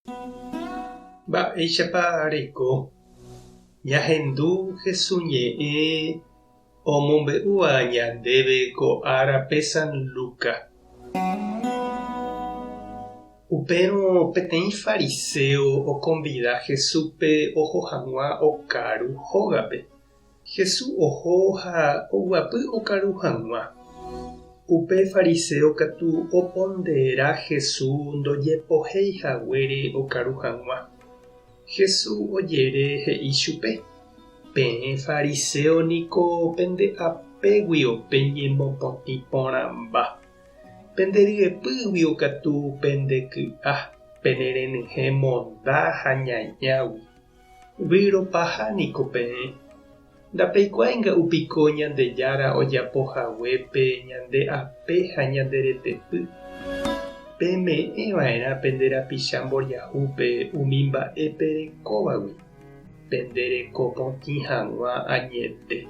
Mba'éichapa reiko ñahendu Hesu ñe'ẽ omombe'úva ñandéve ko árape San Luca? Upérõ peteĩ fariséo okonvida Jesúspe oho hag̃ua okaru hógape. Jesús oho ha oguapy okaru hag̃ua. Upe fariséo katu opondera Jesús ndojepohéi haguére okaru hag̃ua. Jesús ojere he'i chupe, Peẽ fariséo niko pende apéguio peñemopotĩ porãmba. Pende ryepýguio katu pende ky'a, pene renyhẽ monda ha ñañágui. Výro paha niko peẽ. Ndapeikuaái nga'u piko Ñandejára ojapo hague pe ñande ape ha ñande retepy. Peme'ẽ va'erã pende rapicha mboriahúpe umi mba'e perekóvagui, pende reko potĩ hag̃ua añete.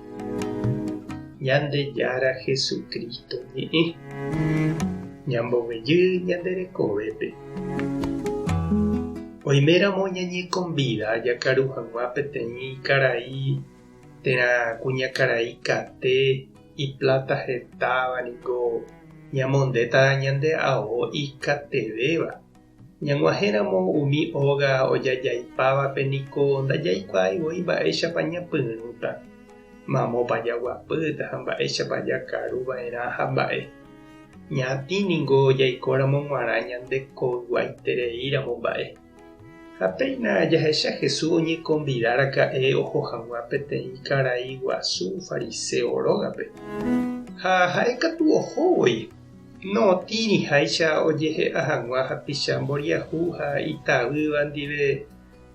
Ñandejára Jesucristo ñe'ẽ. Ñamboguejy ñande rekovépe. Oiméramo ñañekonvida jakaru hag̃ua peteĩ karai térã kuñakarai kate ipláta hetáva ningo ñamondéta ñande ao ikatevéva. Ñag̃uahẽramo umi óga ojajaipávape niko ndajaikuaái voi mba'éichapa ñapyrũta, mamópa jaguapýta ha mba'éichapa jakaru va'erã ha mba'e. Ñatĩ ningo jaikóramo g̃uarã ñande koyguaitereíramo mba'e. Ha péina jahecha Jesús oñekonvida raka'e oho hag̃ua peteĩ karai guasu fariséo rógape. Ha ha'e katu oho voi, notĩriháicha ojehe'a hag̃ua hapicha mboriahu ha itavýva ndive,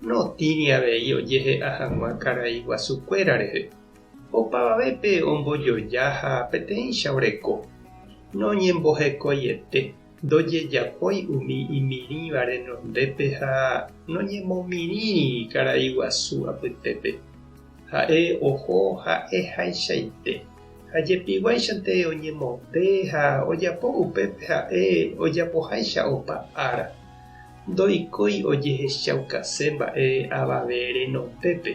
notĩri avei ojehe'a hag̃ua karai guasukuéra rehe. Opavavépe ombojoja ha peteĩcha oreko. Noñembohekoiete, ndojejapói umi imirĩva renondépe ha noñemomirĩri karai guasu apytépe. Ha'e oho ha'ehaichaite, ha jepiguáichante oñemonde ha ojapo upépe ha'e ojapoháicha opa ára. Ndoikói ojehechaukase mba'e avave renondépe.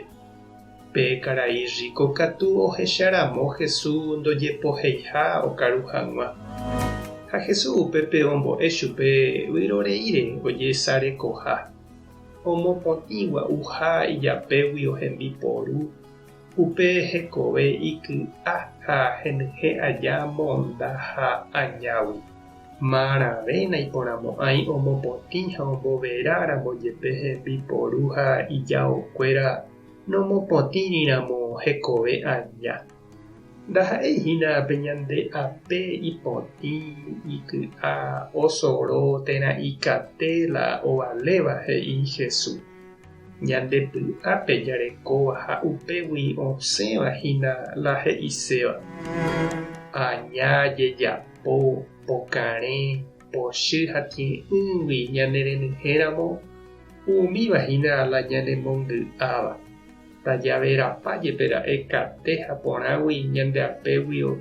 Pe karai rríko katu ohecha ramo Jesús ndojepoheiha okaru hag̃ua. Ha Jesús upépe ombo'e chupe vyroreíre ojesarekoha, omopotĩ gua'uha ijapéguio hembiporu, upe hekove iky'a ha henyhẽ aja monda ha añágui. Marãve naiporãmo'ãi omopotĩ ha ombovera ramo jepe hembiporu ha ijaokuéra nomopotĩri ramo hekove aña. Ndaha'éi hína pe ñande ape ipotĩ, iky'a, osoro térã ikate la ovaléva, he'i Jesús. Ñande py'ápe jarekóva ha upégui osẽva hína la he'iséva. Aña jejapo. Po, pokarẽ, pochy ha tie'ỹgui ñanerenyhẽramo, umíva hína la ñanemongy'áva. Tajaverapa jepe ra'e kate ha porãgui ñande apéguio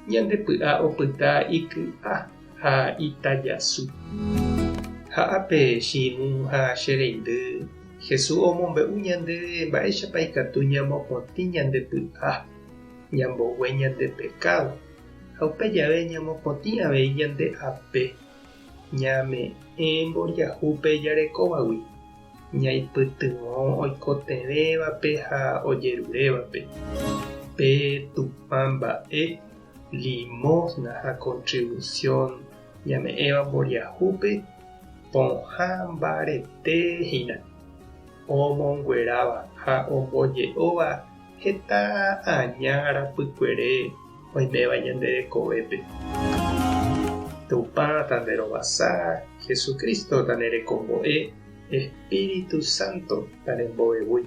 ñande py'a opyta iky'a ha itajasu. Ha ápe che irũ ha che reindy, Jesús omombe'u ñandéve mba'éichapa ikatu ñamopotĩ ñande py'a, ñambogue ñande pekádo. Ha upe jave ñamopotĩ avei ñande ape, ñame'ẽ mboriahúpe jarekóvagui, ñaipytyvõ oikotevẽvape ha ojerurévape. Pe Tupã mba'e, limosna ha contribución ñame'ẽva mboriahúpe pohã mbarete hína, omongueráva ha omboje'óva Heta aña rapykuere oiméva ñande rekovépe. Tupã tanderovasa, Jesucristo tanerekombo'e, Espíritu Santo tanembo'evúi.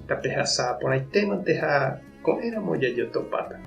Tapehasa porãitémante ha ko'ẽramo jajotopáta.